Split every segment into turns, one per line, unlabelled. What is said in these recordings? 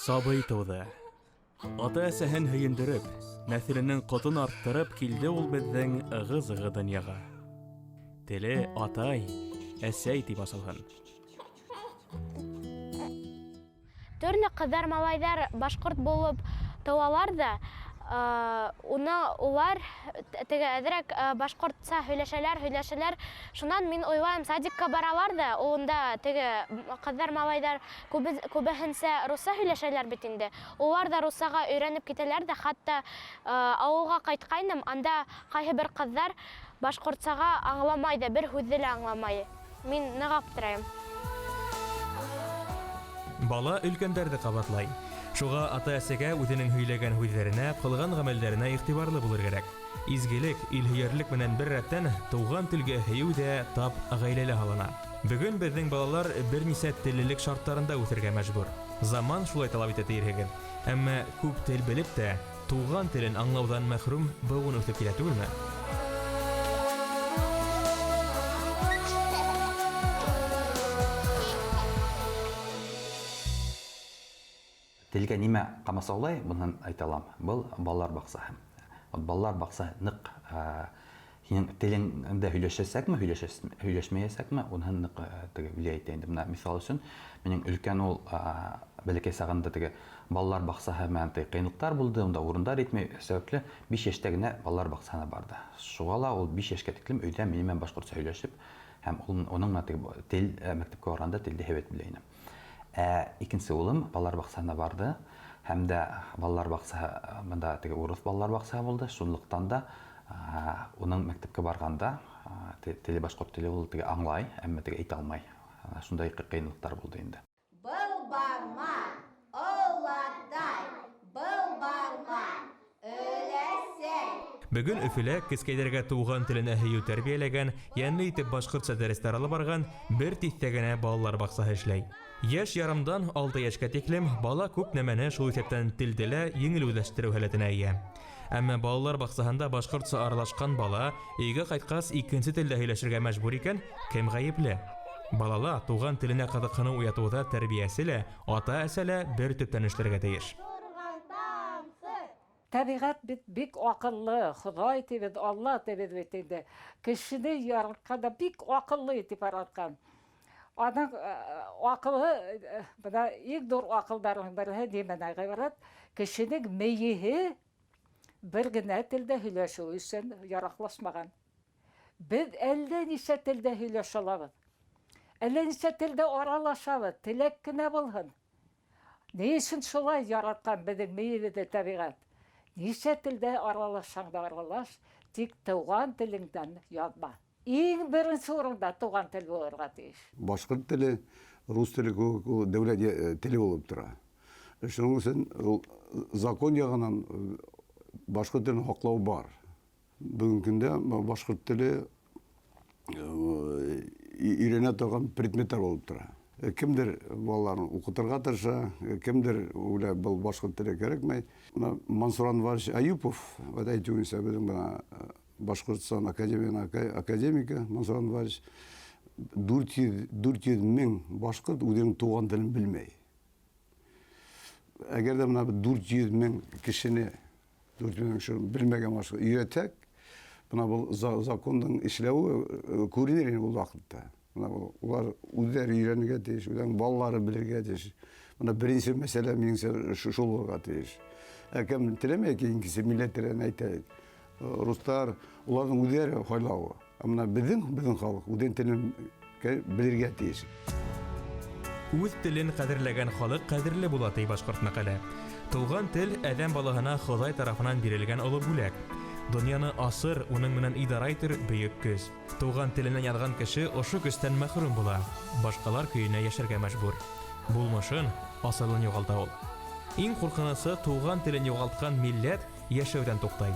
Сабый тыуҙы. Ата-әсәһен һөйөндөрөп, нәҫеленең ҡотон арттырып килде ул беҙҙең ығы-зығы донъяға. Теле атай, әсәй тип асылһын.
Төрлө ҡыҙҙар, малайҙар башҡорт булып тыуалар ҙа, уны улар теге әҙерәк башҡортса һөйләшәләр, һөйләшәләр. Шунан мин уйлайым, садикка баралар ҙа, унда теге ҡыҙҙар, малайҙар күбеһенсә русса һөйләшәләр бит инде. Улар ҙа руссаға өйрәнеп китәләр ҙә, хатта ауылға ҡайтҡайным, анда ҡайһы бер ҡыҙҙар башҡортсаға аңламай ҙа, бер һүҙҙе лә аңламай. Мин ныҡ аптырайым.
Бала өлкәндәрҙе ҡабатлай. Шуға ата-әсәгә үҙенең һөйләгән һүҙҙәренә, ҡылған ғәмәлдәренә иғтибарлы булыр кәрәк. Изгелек, илһөйәрлек менән бер рәттән туған телгә һөйөү ҙә тап гаиләлә һалына. Бөгөн беҙҙең балалар бер нисә теллелек шарттарында үҫергә мәжбүр. Заман шулай талап итә диерһегеҙ. Әмма күп тел белеп тә, туған телен аңлауҙан мәхрүм быуын үҫеп килә түгелме?
Телгә нимә ҡамасаулай, быныһын әйтә алам. Был балалар баҡсаһы. Вот балалар баҡсаһы ныҡ һинең телеңдә һөйләшәсәкме, һөйләшмәйәсәкме, уныһын ныҡ теге влиять итә инде. Менә миҫал өсөн, минең өлкән ул бәләкәй сағында теге балалар баҡсаһы менән теге ҡыйынлыҡтар булды, унда урындар етмәй сәбәпле 5 йәштә генә балалар баҡсаһына барҙы. Шуға ла ул 5 йәшкә тиклем өйҙә минең менән башҡортса һөйләшеп, һәм уның менән теге тел мәктәпкә барғанда телде һәйбәт белә ине. Ә икенсе улым балалар баҡсаһына барҙы, һәм дә балалар баҡсаһы бында теге урыҫ балалар баҡсаһы булды, шунлыҡтан да уның мәктәпкә барғанда теле башҡорт теле ул теге аңлай, әммә теге әйтә алмай. Шундай ҡыйынлыҡтар булды инде.
Был барма, олатай, был барма, өләсәй.
Бөгөн Өфөлә кескәйҙәргә туған теленә һөйөү тәрбиәләгән, йәнле итеп башҡортса дәрестәр алып барған бер тиҫтә генә балалар баҡсаһы эшләй. Йәш ярымдан 6 йәшкә тиклем бала күп нәмәне, шул иҫәптән телде лә еңел үҙләштереү һәләтенә эйә. Әммә балалар баҡсаһында башҡортса аралашҡан бала өйгә ҡайтҡас икенсе телдә һөйләшергә мәжбүр икән, кем ғәйепле? Балала туған теленә ҡыҙыҡһыныу уятыуҙа тәрбиәсе лә, ата-әсә лә бер төптән эшләргә тейеш.
Тәбиғәт бит бик аҡыллы, Хоҙай тибеҙ, Алла тибеҙ бит инде. Кешене яратҡанда бик аҡыллы итеп яратҡан. Аның аҡылы, бына иң ҙур аҡылдарының береһе нимәнән ғибәрәт? Кешенең мейеһе бер генә телдә һөйләшеү өсөн яраҡлашмаған. Беҙ әллә нисә телдә һөйләшә алабыҙ. Әллә нисә телдә аралашабыҙ, теләк кенә булһын. Ни өсөн шулай яратҡан беҙҙең мейебеҙҙе тәбиғәт? Нисә телдә аралашһаң да аралаш, тик тыуған телеңдән яҙма. Иң беренсе урында тыуған тел булырға тейеш.
Башҡорт теле, рус теле кеүек ул дәүләт теле булып тора. Шуның өсөн ул закон яғынан башҡорт телен һаҡлау бар. Бөгөнгө көндә башҡорт теле өйрәнә торған предметтар булып тора. Кемдер балаларын уҡытырға тырыша, кемдер уйлай был башҡорт теле кәрәкмәй. Бына Мансур Анварович Аюпов, вот әйтеүенсә, беҙҙең бына Башҡортостан академияның академигы Мансур Анварович 400 мең башҡорт үҙенең тыуған телен белмәй. Әгәр ҙә бына 400 мең кешене, 400 мең кешене белмәгән башҡорт өйрәтһәк, бына был закондың эшләүе күренер ине ул ваҡытта. Бына был, улар үҙҙәре өйрәнергә тейеш, үҙҙәренең балалары белергә тейеш. Бына беренсе мәсьәлә минеңсә шул булырға тейеш. Ә кем теләмәй икенсе милләттәрҙән әйтәйек, рустар, уларҙың үҙҙәре һайлауы. Ә бына беҙҙең халыҡ үҙенең телен белергә тейеш.
Үҙ телен ҡәҙерләгән халыҡ ҡәҙерле була, ти башҡорт мәҡәле. Туған тел әҙәм балаһына Хоҙай тарафынан бирелгән оло бүләк. Донъяны асыр, уның менән идара итер бөйөк көс. Туған теленән яҙған кеше ошо көстән мәхрүм була, башҡалар көйөнә йәшәргә мәжбүр. Булмышын, асылын юғалта ул. Иң ҡурҡынысы, туған телен юғалтҡан милләт йәшәүҙән туҡтай.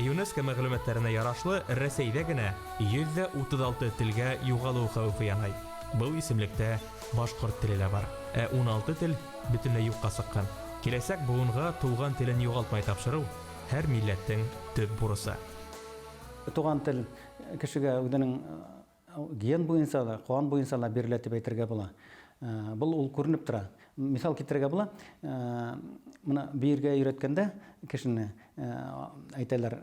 ЮНЕСКО мәғлүмәттәренә ярашлы, Рәсәйҙә генә 136 телгә юғалыу хәүефе янай. Был исемлектә башҡорт теле лә бар. Ә 16 тел бөтөнләй юҡҡа сыҡҡан. Киләсәк быуынға туған телен юғалтмай тапшырыу һәр милләттең төп бурысы.
Туған тел кешегә үҙенең Ген буйынса ла, ҡан буйынса ла бирелә тип әйтергә була. Был ул күренеп тора. Миҫал китерергә була. Мына бейергә өйрәткәндә кешене әйтәләр,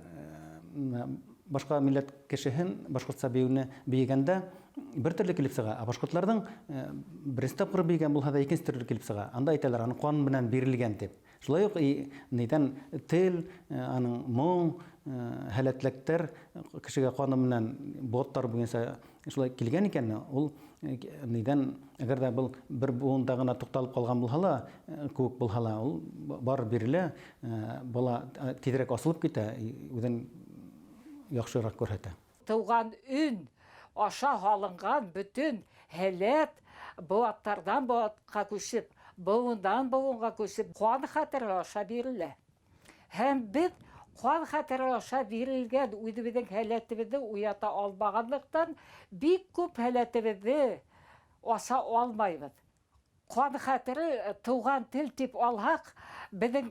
башҡа милләт кешеһен башҡортса бейеүне бейегәндә бер төрлө килеп сыға, ә башҡортларҙың беренсе тапҡыр бейегән булһа ҙа икенсе төрлө килеп сыға. Анда әйтәләр, аны ҡан менән бирелгән тип. Шулай уҡ нейҙән тел, аның моң, һәләтлектәр кешегә ҡаны менән боттар буйынса шулай килгән икән, ул нейҙән, әгәр ҙә был бер быуында ғына туҡталып ҡалған булһа ла, кеүек булһа ла, ул бар бирелә, бала тиҙерәк асылып китә, үҙен яҡшыраҡ күрһәтә.
Тыуған өн аша һалынған бөтөн һәләт быуаттарҙан быуатҡа күсеп, быуындан быуынға күсеп, ҡан хәтере аша бирелә. Һәм беҙ ҡан хәтере аша бирелгән үҙебеҙҙең һәләтебеҙҙе уята алмағанлыҡтан бик күп һәләтебеҙҙе аса алмайбыҙ. Ҡан хәтере тыуған тел тип алһаҡ, беҙҙең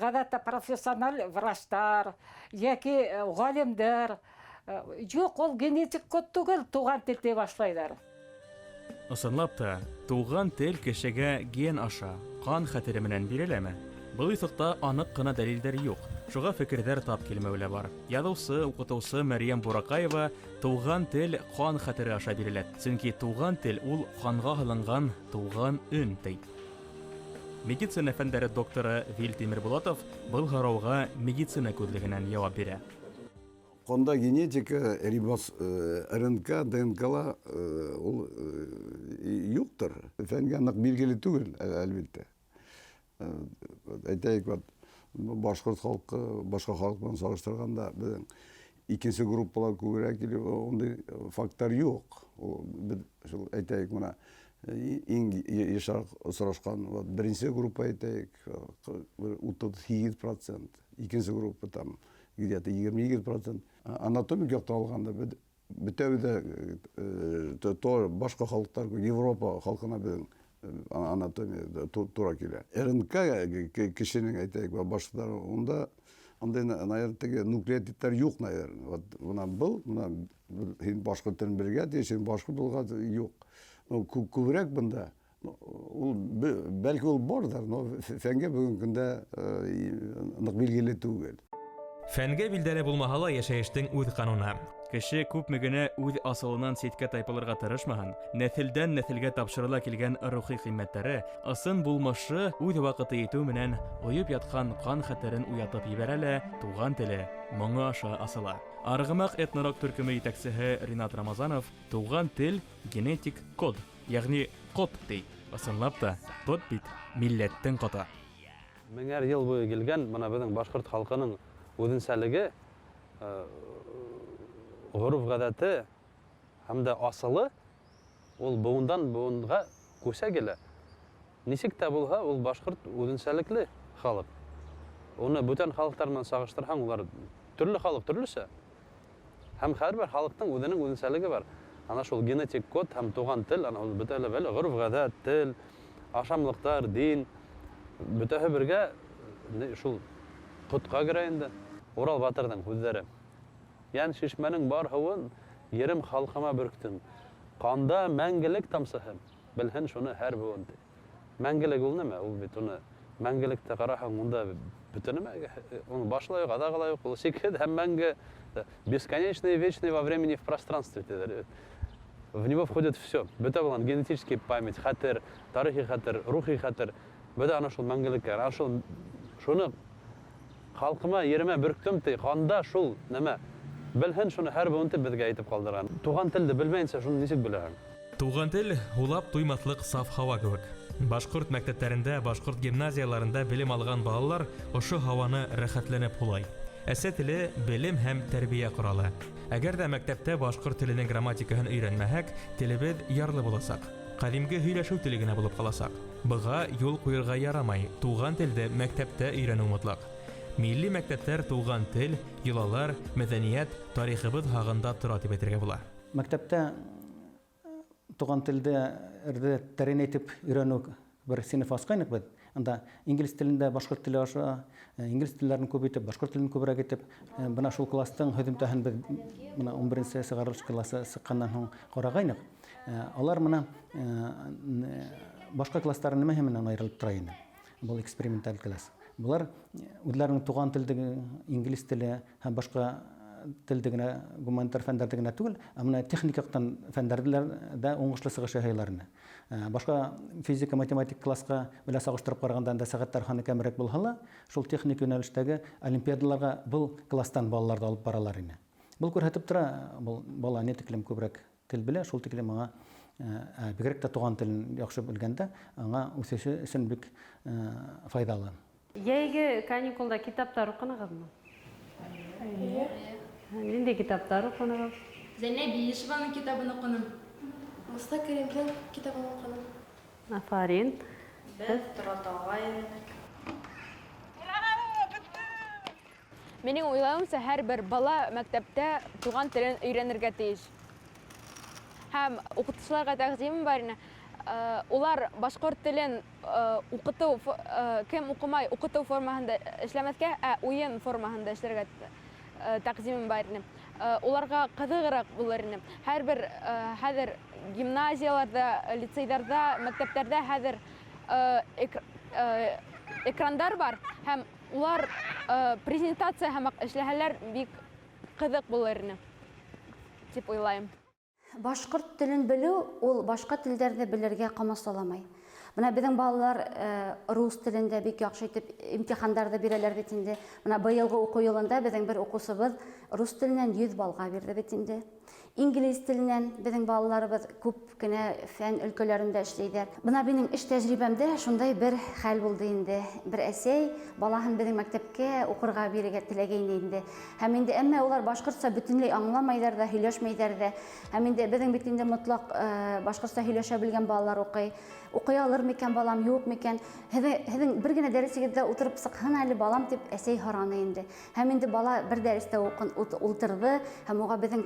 ғәҙәттә профессиональ врачтар йәки ғалимдар, юҡ, ул генетик код түгел, тыуған тел тип башлайҙар.
Ысынлап та, туған тел кешегә ген аша, ҡан хәтере менән биреләме? Был юҫыҡта аныҡ ҡына дәлилдәр юҡ. Шуға фекерҙәр тап килмәүе лә бар. Яҙыусы, уҡытыусы Мәрйәм Бураҡаева туған тел ҡан хәтере аша бирелә. Сөнки туған тел ул ҡанға һалынған туған өн ти. Медицина фәндәре докторы Вил Тимербулатов был һорауға медицина күҙлегенән яуап бирә.
Ҡанда генетика, рибос, РНК, ДНК-ла ул юҡтыр. Фәнгә ныҡ билгеле түгел, әлбиттә. Әйтәйек, вот, башҡорт халҡы башҡа халыҡ менән сағыштырғанда беҙҙең икенсе группалар күберәк килеп, ундай факттар юҡ. Ул беҙ шул әйтәйек, мына иң йышыраҡ осрашҡан, вот, беренсе группа әйтәйек, бер 38%, икенсе группа там где-то 22%. Анатомик яҡтан алғанда беҙ бөтәбеҙ ҙә башҡа халыҡтар, Европа халҡына беҙҙең анатомия тура килә. РНК кешенең әйтәйек, башҡалар унда ундай, наверное, теге нуклеотидтар юҡ, наверное. Вот бына был, бына һин башҡорт телен белергә тейеш, һин башҡорт булға юҡ. Ну, күберәк бында ул бәлки ул барҙыр, но фәнгә бөгөнгө көндә ныҡ билгеле түгел.
Фәнгә билдәле булмаһа ла йәшәйештең үҙ ҡануны. Кеше күпме генә үҙ асылынан ситкә тайпылырға тырышмаһын, нәҫелдән нәҫелгә тапшырыла килгән рухи ҡиммәттәре, ысын булмышы үҙ ваҡыты етеү менән ойоп ятҡан ҡан хәтерен уятып ебәрә лә туған теле моңо аша асыла. Арғымаҡ этнорок төркөмө етәксеһе Ринат Рамазанов туған тел генетик код, йәғни код ти. Ысынлап та, код бит милләттең ҡоты.
Меңәр йыл буйы килгән бына беҙҙең башҡорт халҡының үҙенсәлеге, ғөрөф-ғәҙәте һәм дә асылы ул быуындан быуынға күсә килә. Нисек тә булһа, ул башҡорт үҙенсәлекле халыҡ. Уны бүтән халыҡтар менән сағыштырһаң, улар төрлө халыҡ төрлөсә. Һәм һәр бер халыҡтың үҙенең үҙенсәлеге бар. Ана шул генетик код һәм туған тел, ана ул бөтә лә бәле ғөрөф-ғәҙәт, тел, ашамлыҡтар, дин, бөтәһе бергә шул ҡотҡа керә инде. Урал батырҙың һүҙҙәре. Йән шишмәнең бар һыуын ерем халҡыма бөрктөм. Ҡанда мәңгелек тамсыһы, белһен шуны һәр быуын ти. Мәңгелек ул нимә? Ул бит уны мәңгелектә ҡараһаң, унда бөтә нәмә, уның башы ла юҡ, аҙағы ла юҡ, ул сикһеҙ һәм мәңге, бесконечный, вечный во времени, в пространстве тиҙәр. В него входит все. Бөтә булған генетический память, хәтер, тарихи хәтер, рухи хәтер. Бөтә ана шул мәңгелеккә, ана шул шуны халҡыма, еремә бөрктөм ти, ҡанда шул нәмә. Белһен шуны һәр быуын тип беҙгә әйтеп ҡалдырған. Туған телде белмәйенсә шуны нисек беләһең?
Туған тел һулап туймаҫлыҡ саф һауа кеүек. Башҡорт мәктәптәрендә, башҡорт гимназияларында белем алған балалар ошо һауаны рәхәтләнеп һулай. Әсә теле белем һәм тәрбиә ҡоралы. Әгәр ҙә мәктәптә башҡорт теленең грамматикаһын өйрәнмәһәк, телебеҙ ярлы буласаҡ. Ҡәҙимге һөйләшеү теле генә булып ҡаласаҡ. Быға юл ҡуйырға ярамай. Туған телде мәктәптә өйрәнеү мотлаҡ. Милли мәктәптәр туған тел, йолалар, мәҙәниәт, тарихыбыҙ һағында тора тип әйтергә була.
Мәктәптә туған телде тәрәнәйтеп өйрәнеү Бер сыйныф асҡайныҡ беҙ. Анда инглиз телендә башҡорт теле аша, инглиз телләрен күп итеп, башҡорт телен күберәк итеп, бына шул класстың һөҙөмтәһен беҙ бына 11 сығарылыш классы сыҡҡаннан һуң ҡарағайныҡ. Алар бына башҡа класстар нимәһе менән айырылып тора инде? Был эксперименталь класс. Былар үҙләренең туған телдеге, инглиз теле һәм башҡа телде генә, гуманитар фәндәрҙе генә түгел, ә менә техник яҡтан фәндәрҙе дә уңышлы сығыш яһайлар ине. Башҡа физика, математик классҡа белән сағыштырып ҡарағанда анда сәғәттәр һаны кәмерәк булһа ла, шул техник йүнәлештәге олимпиадаларға был класстан балаларҙы алып баралар ине. Был күрһәтеп тора, был бала ни тиклем күберәк тел белә, шул тиклем аңа бигерәк тә туған телен яҡшы белгәндә, аңа үҫеше өсөн бик файҙалы.
Йәйге каникулда китаптар уҡынығыҙмы?
Эйе.
Ниндәй китаптар уҡынығыҙ?
Зәйнә Биишеваның китабын уҡыным. Муса Кәримдең китабын уҡыным.
Афарин.
Беҙ Торатауға йөрөнөк.
Минең уйлауымса, һәр бер бала мәктәптә туған телен өйрәнергә тейеш. Һәм уҡытыусыларға тәҡдимем бар ине. Улар башҡорт телен уҡытыу, кем уҡымай, уҡытыу формаһында эшләмәҫкә, ә уйын формаһында эшләргә тәҡдимем бар ине. Уларға ҡыҙығыраҡ булыр ине. Һәр бер хәҙер гимназияларҙа, лицейҙарҙа, мәктәптәрҙә хәҙер экрандар бар һәм улар презентация һымаҡ эшләһәләр бик ҡыҙыҡ булыр ине тип уйлайым.
Башҡорт телен белеү ул башҡа телдәрҙе белергә ҡамасауламай. Бына беҙҙең балалар рус телендә бик яҡшы итеп имтихандарҙы бирәләр бит инде. Бына быйылғы уҡыу йылында беҙҙең бер уҡыусыбыҙ рус теленән 100 балға бирҙе бит инде. Инглиз теленән беҙҙең балаларыбыҙ күп кенә фән өлкәләрендә эшләйҙәр. Бына минең эш тәжрибәмдә шундай бер хәл булды инде. Бер әсәй балаһын беҙҙең мәктәпкә уҡырға бирергә теләгәйне инде. Һәм инде әммә улар башҡортса бөтөнләй аңламайҙар ҙа, һөйләшмәйҙәр ҙә. Һәм инде беҙҙең бит инде мотлаҡ башҡортса һөйләшә белгән балалар уҡый. Уҡый алыр микән балам, юҡ микән? Һеҙҙең бер генә дәресегеҙҙә ултырып сыҡһын әле балам тип әсәй һораны инде. Һәм инде бала бер дәрестә ултырҙы, һәм уға беҙҙең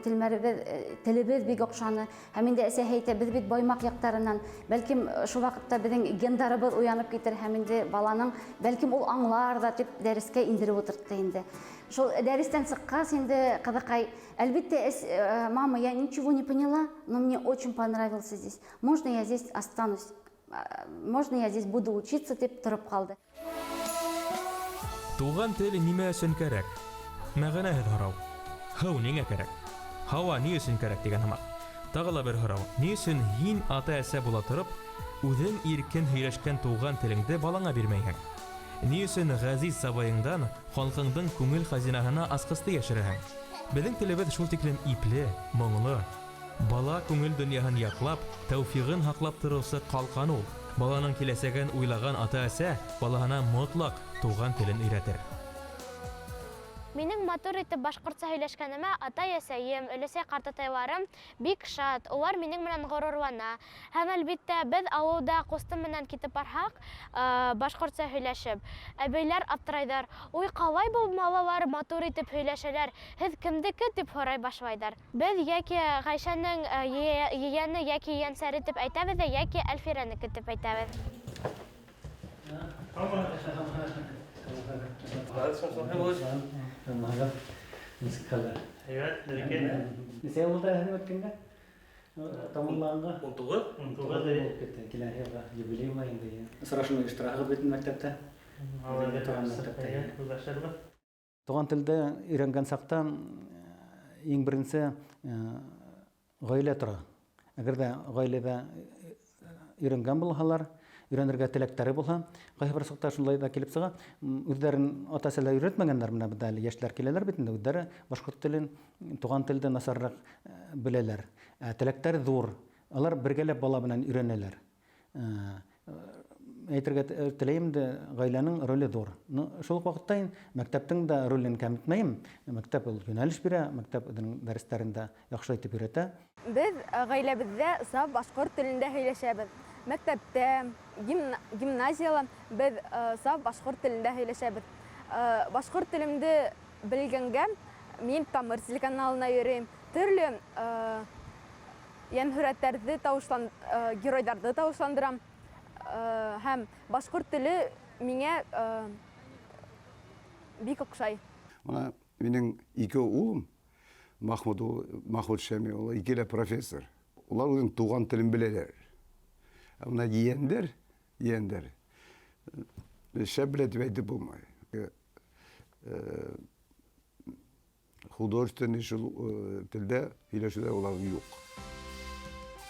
телебеҙ бик оҡшаны. Һәм инде әсәһе әйтә, беҙ бит Баймаҡ яҡтарынан, бәлкем шул ваҡытта беҙҙең гендарыбыҙ уянып китер, һәм инде баланың бәлкем ул аңлар ҙа тип дәрескә индереп ултыртты инде. Шул дәрестән сыҡҡас инде ҡыҙыҡай, әлбиттә, мама, я ничего не поняла, но мне очень понравился здесь. Можно я здесь останусь? Можно я здесь буду учиться, тип тороп ҡалды.
Туған тел нимә өсөн кәрәк? Мәғәнәһеҙ һорау. Һыу ниңә кәрәк? Һауа ни өсөн кәрәк тигән һымаҡ. Тағы ла бер һорау. Ни өсөн һин ата-әсә була тороп, үҙең иркен һөйләшкән туған телеңде балаңа бирмәйһең? Ни өсөн ғәзиз сабайыңдан халҡыңдың күңел хазинаһына асҡысты йәшерәһең? Беҙҙең телебеҙ шул тиклем ипле, моңло. Бала күңел донъяһын яҡлап, тәүфиғын һаҡлап тороусы ҡалҡан ул. Баланың киләсәген уйлаған ата-әсә балаһына мотлаҡ туған телен өйрәтер.
Минең матур итеп башҡортса һөйләшкәнемә атай-әсәйем, өләсәй ҡартатайларым бик шат. Улар минең менән ғорурлана. Һәм әлбиттә беҙ ауылда ҡустым менән китеп барһаҡ, башҡортса һөйләшеп, әбейләр аптырайҙар. Уй, ҡалай был балалар матур итеп һөйләшәләр? Һеҙ кемдеке тип һорай башлайҙар. Беҙ йәки Ғәйшәнең ейәне йәки ейәнсәре тип әйтәбеҙ ҙә, йәки Әлфирәнеке тип әйтәбеҙ.
Нисә булды һеҙҙең үткәнгә? Тамамланға?
19.
19 булып китте. Килә йылға юбилей була инде. Осрашыу ойоштораһығыҙ бит мәктәптә. Туған телде өйрәнгән саҡта иң беренсе ғаилә тора. Әгәр ҙә ғаиләҙә өйрәнгән булһалар, өйрәнергә теләктәре булһа, ҡайһы бер саҡта шундай ҙа килеп сыға, үҙҙәрен ата-әсәләр өйрәтмәгәндәр, менә бында әле йәштәр киләләр бит инде, үҙҙәре башҡорт телен, туған телде насарыраҡ беләләр. Теләктәр ҙур, алар бергәләп бала менән өйрәнәләр. Әйтергә теләйем дә, ғаиләнең роле ҙур. Шул уҡ ваҡытта мәктәптең дә ролен кәметмәйем. Мәктәп ул йүнәлеш бирә, мәктәп үҙенең дәрестәрендә яҡшы итеп өйрәтә.
Беҙ ғаиләбеҙҙә саф башҡорт телендә һөйләшәбеҙ. Мәктәптә, гимназияла беҙ саф башҡорт телендә һөйләшәбеҙ. Башҡорт телемде белгәнгә мин Тамыр телеканалына йөрөйөм. Төрлө йәнһүрәттәрҙе геройҙарҙы тауышландырам. Һәм башҡорт теле миңә бик оҡшай.
Мына минең ике улым, Махмуд улы, Махмуд Шәми улы, ике лә профессор. Улар үҙенең туған телен беләләр. Ә мына ейәндәр, ейәндәр шәп белә дип әйтеп булмай. Художественный шул телдә һөйләшүдә улар юк.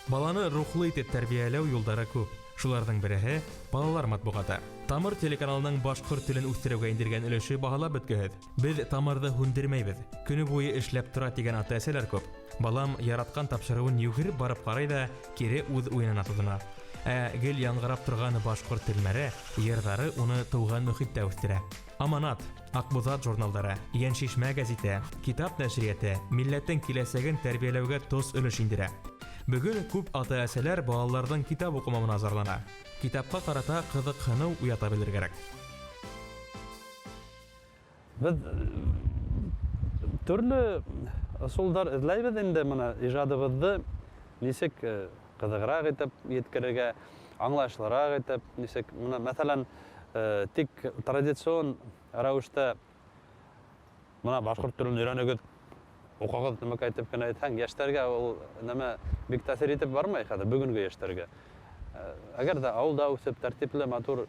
Баланы рухлы итеп тәрбияләү юлдары күп. Шуларның береһе балалар матбугаты. Тамыр телеканалының башкорт телен үстерүгә индергән өлеше баһалап беткеһеҙ. Беҙ Тамырҙы һүндермәйбеҙ. Көнө буйы эшләп тора тигән ата-әсәләр күп. Балам яраткан тапшырыуын йүгереп барып карай да кире үҙ уенына тотона. Ә гел яңгырап торган башкорт телмәре, йырҙары уны тыуған мөхиттә үҫтерә. Аманат, Акбузат журналдары, Йәншишмә гәзите, Китап нәшрияты милләттең киләсәген тәрбияләүгә тос өлөш индерә. Бөгөн күп ата-әсәләр балаларҙың китап уҡымауына зарлана. Китапҡа ҡарата ҡыҙыҡһыныу уята белергә кәрәк.
Беҙ төрлө ысулдар эҙләйбеҙ инде мына ижадыбыҙҙы нисек ҡыҙығыраҡ итеп еткерергә, аңлайышлыраҡ итеп, нисек, мына, мәҫәлән, тик традицион рәүештә мына башҡорт телен өйрәнегеҙ, уҡығыҙ нәмәкәй итеп кенә әйтһәң, йәштәргә ул нәмә бик тәьҫир итеп бармай хәҙер бөгөнгө йәштәргә. Әгәр ҙә ауылда үҫеп, тәртипле, матур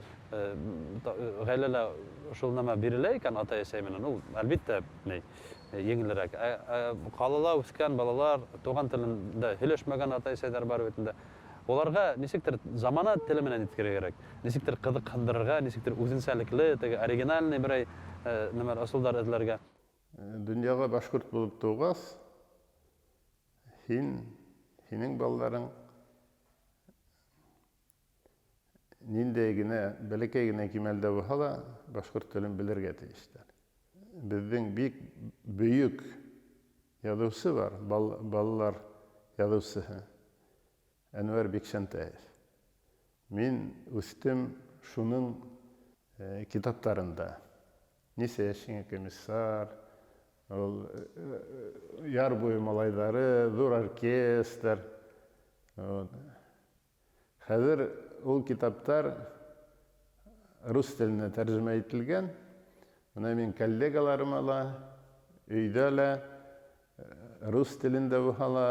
ғаиләлә шул нәмә бирелә икән атай-әсәй менән, ул әлбиттә ни еңелерәк. Ҡалала үҫкән балалар, туған телендә һөйләшмәгән атай-әсәйҙәр бар бит инде. Уларға нисектер замана теле менән еткерергә кәрәк. Нисектер ҡыҙыҡһындырырға, нисектер үҙенсәлекле, теге оригинальный берәй нәмә ысулдар эҙләргә.
Донъяға башҡорт булып тыуғас, һин, һинең балаларың ниндәй генә, бәләкәй генә кимәлдә булһа ла, башҡорт телен белергә тейештәр. Беҙҙең бик бөйөк яҙыусы бар, балалар яҙыусыһы Әнвәр Бикшәнтәев. Мин үҫтем шуның китаптарында. Нисә йәшеңә комиссар, ул Яр буйы малайҙары, ҙур оркестр. Хәҙер ул китаптар рус теленә тәржемә ителгән. Мына мин коллегаларыма ла, өйҙә лә, рус телендә булһа ла,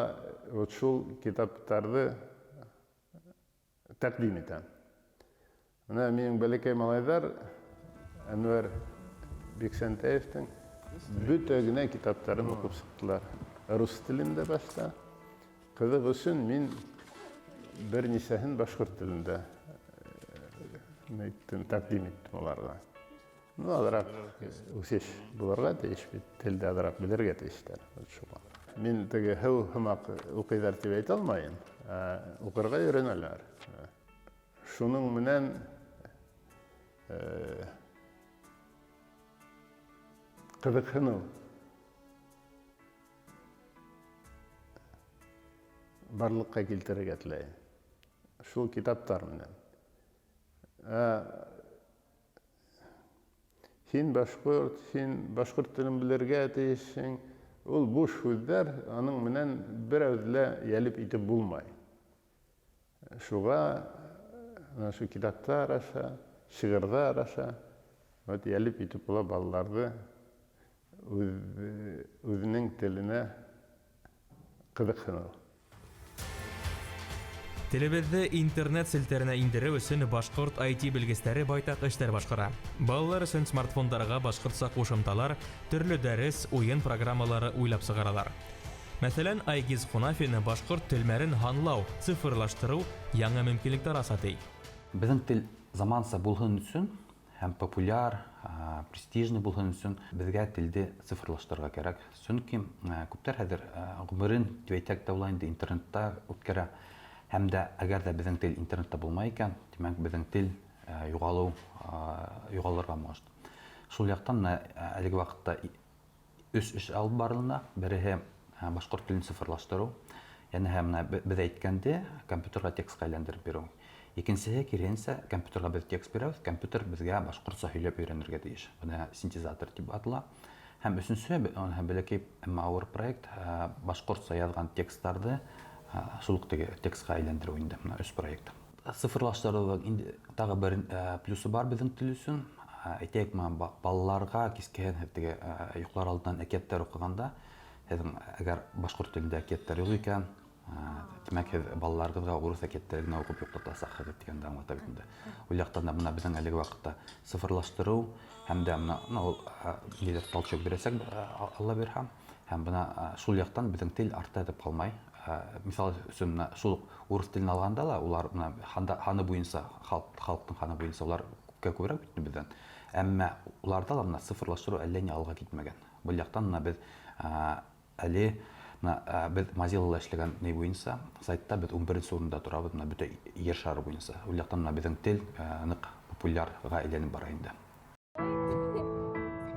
вот шул китаптарҙы тәҡдим итәм. Мына минең бәләкәй малайҙар Әнвәр Биксәнтәевтең бөтә генә китаптарын уҡып сыҡтылар. Рус телендә башта. Ҡыҙыҡ өсөн мин бер нисәһен башҡорт телендә әйттем, тәҡдим иттем уларға. Ну, аҙыраҡ үҫеш булырға тейеш бит, телде аҙыраҡ белергә тейештәр. Шуға. Мин теге һыу һымаҡ уҡыйҙар тип әйтә алмайым, ә уҡырға өйрәнәләр. Шуның менән ҡыҙыҡһыныу барлыҡҡа килтерергә теләйем. Шул китаптар менән. Һин башҡорт, һин башҡорт телен белергә тейешһең. Ул буш һүҙҙәр, аның менән берәүҙе лә йәлеп итеп булмай. Шуға ана шул китаптар аша, шиғырҙар аша вот йәлеп итеп була балаларҙы үҙенең теленә ҡыҙыҡһыныу.
Телебеҙҙе интернет селтәренә индереү өсөн башҡорт IT белгестәре байтаҡ эштәр башҡара. Балалар өсөн смартфондарға башҡортса ҡушымталар, төрлө дәрес, уйын программалары уйлап сығаралар. Мәҫәлән, Айгиз Ҡунафин башҡорт телмәрен һанлау, цифрлаштырыу яңы мөмкинлектәр аса ти.
Беҙҙең тел заманса булһын өсөн һәм популяр, престижный булһын өсөн беҙгә телде цифрлаштырырға кәрәк. Сөнки күптәр хәҙер ғүмерен тип әйтәк тә була инде интернетта үткәрә. Һәм дә әгәр ҙә беҙҙең тел интернетта булмай икән, тимәк беҙҙең тел юғалыу, юғалырға может. Шул яҡтан әлеге ваҡытта өс эш алып барылына. Береһе башҡорт телен цифрлаштырыу, йәнәһе мына беҙ әйткәнде компьютерға текстҡа әйләндереп биреү. Икенсеһе киреһенсә, компьютерға беҙ текст бирәбеҙ, компьютер беҙгә башҡортса һөйләп өйрәнергә тейеш. Бына синтезатор тип атала. Һәм өсөнсөһө, бәләкәй, әммә ауыр проект, башҡортса яҙған тексттарҙы шул уҡ теге текстҡа әйләндереү инде. Бына өс проект. Цифрлаштырыуҙың инде тағы бер плюсы бар беҙҙең тел өсөн. Әйтәйек, балаларға кискеһен һеҙ теге йоҡлар алдынан әкиәттәр уҡығанда, һеҙҙең әгәр башҡорт телендә әкиәттәр юҡ икән, тимәк, һеҙ балаларығыҙға урыҫ әкиәттәре генә уҡып йоҡлатасаҡһығыҙ тигәнде аңлата бит инде. Ул яҡтан да бына беҙҙең әлеге ваҡытта цифрлаштырыу һәм дә бына ул ниҙер толчок бирәсәк, Алла бирһә. Һәм бына шул яҡтан беҙҙең тел артта ятып ҡалмай. Миҫал өсөн, бына шул уҡ урыҫ телен алғанда ла, улар бына һаны буйынса, халыҡтың һаны буйынса улар күпкә күберәк бит инде беҙҙән. Әммә уларҙа ла бына цифрлаштырыу әллә ни алға китмәгән. Был яҡтан бына беҙ әле бына беҙ Mozilla-ла эшләгән ни буйынса сайтта беҙ 11-нсе урында торабыҙ, бына бөтә ер шары буйынса. Ул яҡтан бына беҙҙең тел ныҡ популярға әйләнеп бара инде.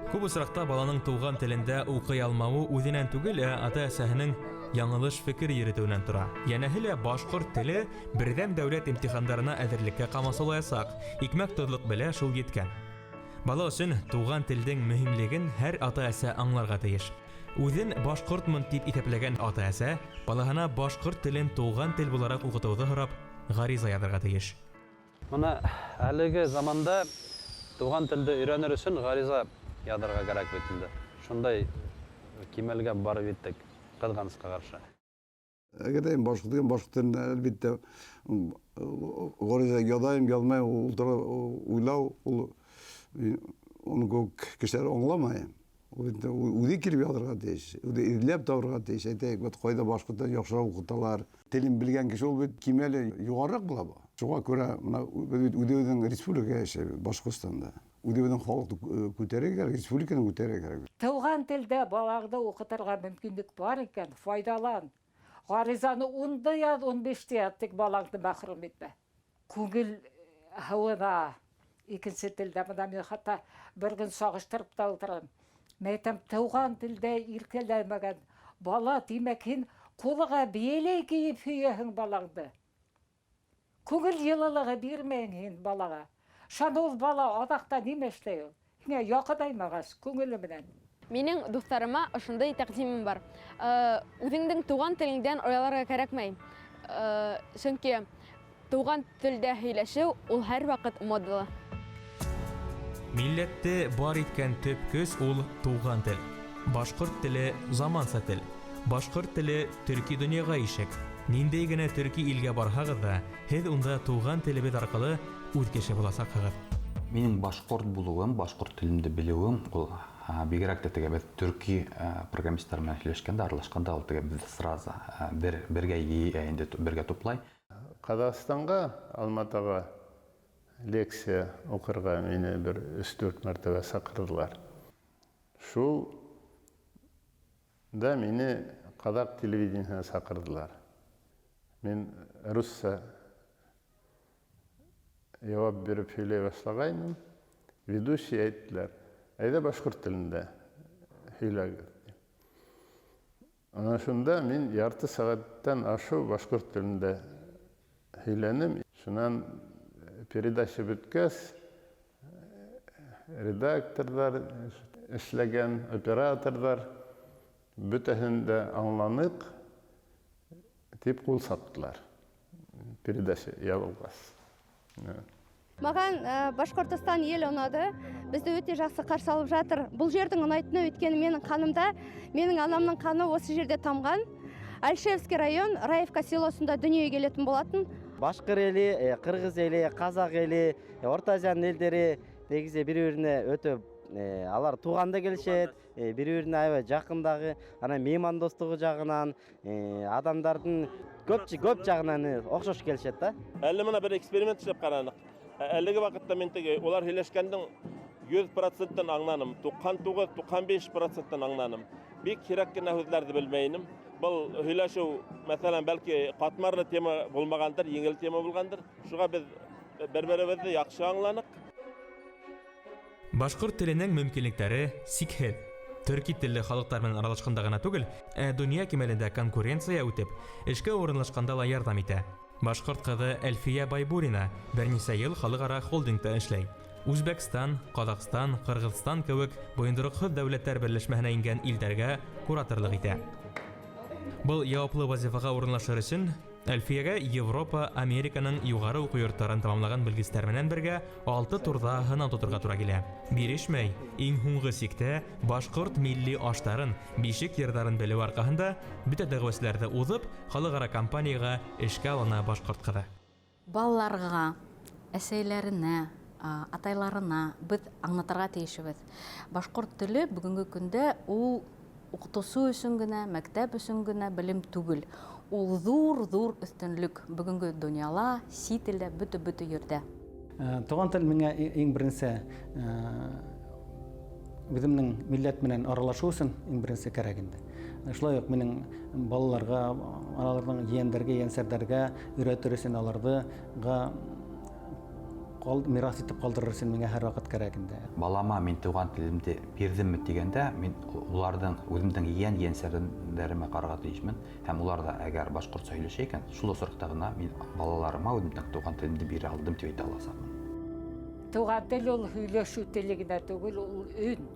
Күп осраҡта баланың тыуған телендә уҡый алмауы үҙенән түгел, ә ата-әсәһенең яңылыш фекер йөрөтөүенән тора. Йәнәһе лә башҡорт теле берҙәм дәүләт имтихандарына әҙерлеккә ҡамасаулаясаҡ. Икмәк тоҙлоҡ белә, шул еткән. Бала өсөн тыуған телдең мөһимлеген һәр ата-әсә аңларға тейеш. Үҙен башҡортмон тип иҫәпләгән ата-әсә балаһына башҡорт телен тыуған тел булараҡ уҡытыуҙы һорап ғариза яҙырға тейеш.
Бына әлеге заманда тыуған телде өйрәнер өсөн ғариза яҙырға кәрәк бит инде. Шундай кимәлгә барып еттек, ҡыҙғанысҡа ҡаршы.
Әгәр ҙә башҡорт тиген, башҡорт телендә әлбиттә, ғариза яҙайым, яҙмайым, ул турала уйлау, ул уны күп кешеләр аңламай. Ул инде үҙе килеп яҙырға тейеш, үҙе эҙләп табырға тейеш. Әйтәйек, бит ҡайҙа башҡорттан яҡшыраҡ уҡыталар. Телен белгән кеше ул бит кимәле юғарыраҡ була бу. Шуға күрә бына беҙ бит үҙебеҙҙең республикала йәшәйбеҙ, Башҡортостанда. Үҙебеҙҙең халыҡты күтәрергә кәрәк, республиканы күтәрергә кәрәк.
Тыуған телдә балаңды уҡытырға мөмкинлек бар икән, файҙалан. Ғаризаны унды яҙ, ун биште яҙ, тик балаңды мәхрүм итмә. Күңел һыуына икенсе телдә, бына мин хатта бер көн сағыштырып та ултырам. Мин әйтәм, тыуған телдә иркәләнмәгән бала, тимәк, һин ҡулыңа бейәләй кейеп һөйәһең балаңды. Күңел йылылығы бирмәйһең һин балаға. Шаны ул бала аҙаҡта нимә эшләй ул? Һиңә яҡынаймағас күңеле менән.
Минең дуҫтарыма ошондай тәҡдимем бар. Үҙеңдең тыуған телеңдән ояларға кәрәкмәй. Сөнки тыуған телдә һөйләшеү ул һәр ваҡыт модалы.
Милләтте бар иткән төп көс ул тыуған тел. Башҡорт теле заманса тел. Башҡорт теле төрки донъяға ишек. Ниндәй генә төрки илгә барһағыҙ ҙа, һеҙ унда тыуған телебеҙ арҡылы үҙ кеше буласаҡһығыҙ.
Минең башҡорт булыуым, башҡорт телемде белеүем, ул, бигерәк тә теге беҙ төрки программисттар менән һөйләшкәндә, аралашҡанда, ул теге беҙ сразу, бергә йыйа инде, бергә туплай.
Ҡаҙағстанға, Алматыға лекция уҡырға мине бер өс-дүрт мәртәбә саҡырҙылар. Шул да мине ҡаҙаҡ телевидениеһына саҡырҙылар. Мин русса яуап биреп һөйләй башлағайным. Ведущий әйттеләр, әйҙә башҡорт телендә һөйләгеҙ. Ана шунда мин ярты сәғәттән ашыу башҡорт телендә һөйләнем. Шунан передача бөткәс, редакторҙар, эшләгән операторҙар бөтәһен дә аңланыҡ тип ҡул саптылар. Передача ябылғас.
Маған Башқұртстан елі ұнады. Бізді өте жақсы қарсы алып жатыр. Бұл жердің ұнайтыны өйткені менің қанымда, менің анамның қаны осы жерде тамған. Альшевский район, Раевка селосында дүниеге келетін болатын.
Башқыр елі, қырғыз елі, қазақ елі, Орта Азияның елдері негізі бір-біріне өте, алар туғанда келишет, бири-бирине аябай жакындагы, анан меймандостугу жагынан, адамдардын көп жагынан окшош келишет да.
Әле мына бер эксперимент эшләп карадык. Әлеге вакытта мин теге улар һөйләшкәндең йөҙ проценттан аңланым, туҡһан туғыҙ, туҡһан биш проценттан аңланым. Бик һирәк кенә һүҙҙәрҙе белмәйнем. Был һөйләшеү, мәҫәлән, бәлки ҡатмарлы тема булмағандыр, еңел тема булғандыр. Шуға беҙ бер-беребеҙҙе яҡшы аңланыҡ.
Башҡорт теленең мөмкинлектәре сикһеҙ. Төрки телле халыҡтар менән аралашҡанда ғына түгел, ә донъя кимәлендә конкуренция үтеп, эшкә урынлашҡанда ла ярҙам итә. Башҡорт ҡыҙы Әлфиә Байбурина бер нисә йыл халыҡ-ара холдингта эшләй. Үзбәкстан, Ҡаҙағстан, Ҡырғыҙстан кеүек бойондороҡһоҙ дәүләттәр берләшмәһенә ингән илдәргә кураторлыҡ итә. Был яуаплы вазифаға урынлашыр өсөн Әлфиягә Европа, Американың югары уку йортларын тәмамлаган белгечләр белән бергә алты турда һынау тотырга тура килә. Бирешмәй, иң һуңгы сиктә башкорт милли ашларын, бишек йырларын белү аркаһында бөтә дәгъвәчеләрне узып, халыкара компаниягә эшкә алына башкорт кызы.
Балаларга, әсәйләренә, атайларына без аңлатырга тиешбез. Башкорт теле бүгенге көндә ул укытучы өчен генә, мәктәп өчен генә белем түгел. Ул зур-зур өстенлек бүгенге дөньяла, чит илдә, бөтә-бөтә йирдә.
Туган тел миңа иң беренче үземнең милләт менән аралашу өчен иң беренче кәрәк инде. Шулай ук минем балаларга, аларның ейәндәргә, ейәнсәрдәргә өйрәтер өчен аларга мирас итеп калдырыр өчен миңа һәрвакыт кәрәк инде.
Балама мин туган телемде бирдемме дигәндә, мин уларның үземнең ейән ейәнсәрдәремә карарга тиешмен. Һәм улар да әгәр башкортча һөйләшә икән, шул осракта гына мин балаларыма үземнең туган телемде бирә алдым дип әйтә аласакмын.
Туган тел ул һөйләшү теле генә түгел, ул өн.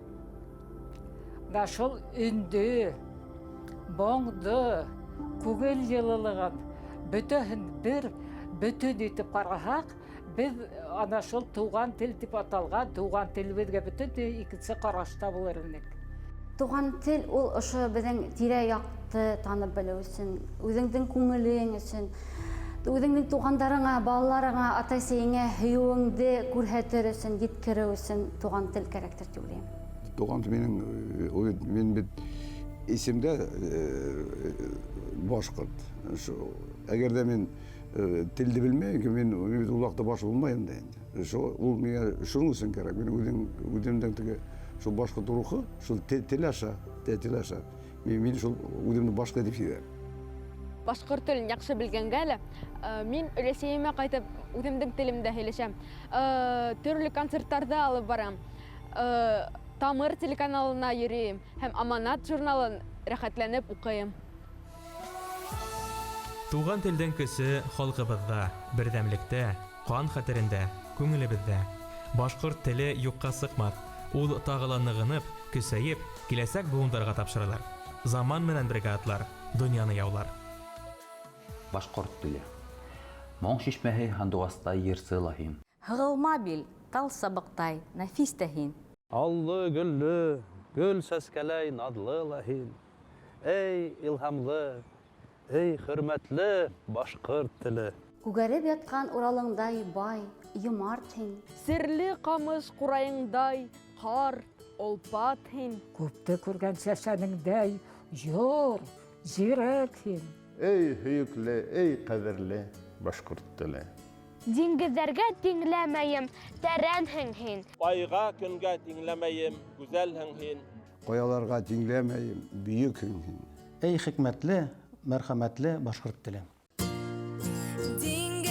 Менә шул өнде, моңды, күңел йылылыгын бөтәһен бер бөтен итеп карасак, без ана шул туган тел дип аталган туган телебезгә бөтенләй икенче карашта булыр идек.
Туган тел ул ошо безнең тирә-якты танып белү өчен, үзеңнең күңелең өчен, үзеңнең тугандарыңа, балаларыңа, ата-әсәеңә һөюеңде күрһәтер өчен, еткерү өчен туган тел кәрәктер дип уйлыйм.
Туган тел минем, ул бит, мин бит исемдә башкорт. Әгәр дә мин телде белмәйм икән, мин бит ул вакытта баш булмайм да инде. Шул ул миңа шуның өчен кәрәк. Мин үзем үземнең теге шул башкорт рухы, шул тел аша, тел аша. Мин шул үземне башка дип сизәм.
Башкорт телен яхшы белгәнгә әле, мин өләсәемә кайтып үземнең телемдә һөйләшәм. Төрле концертларда алып барам. Тамыр телеканалына йөрим һәм Аманат журналын рәхәтләнеп укыйм.
Туган телдең көче халкыбызда, бердәмлектә, кан хәтерендә, күңелебездә. Башкорт теле юкка сыкмас, ул тагы ла ныгынып, көсәеп, киләсәк буындарга тапшырылыр. Заман менән бергә атлар, дөньяны яулар.
Башкорт теле. Моң чишмәһе һандугастай йырсы ла һин.
Һығылма бил, тал сабыҡтай, нәфис тә һин.
Аллы-гөлле, гөл сәскәләй наҙлы ла һин. Эй, илһамлы, эй, хөрмәтле башкорт теле!
Күгәреп яткан Уралыңдай бай, юмарт һин.
Серле камыш курайыңдай карт, олпат һин.
Күпте күргән сәсәнеңдәй йор, зирәк һин.
Эй, һөйөкле, эй, ҡәҙерле башҡорт теле!
Диңгеҙҙәргә тиңләмәйем, тәрәнһең һин.
Айға, көнгә тиңләмәйем, гүзәлһең һин.
Ҡаяларға тиңләмәйем, бөйөкһөң һин.
Эй, хикмәтле, мәрхәмәтле башҡорт теле!
Диңгеҙ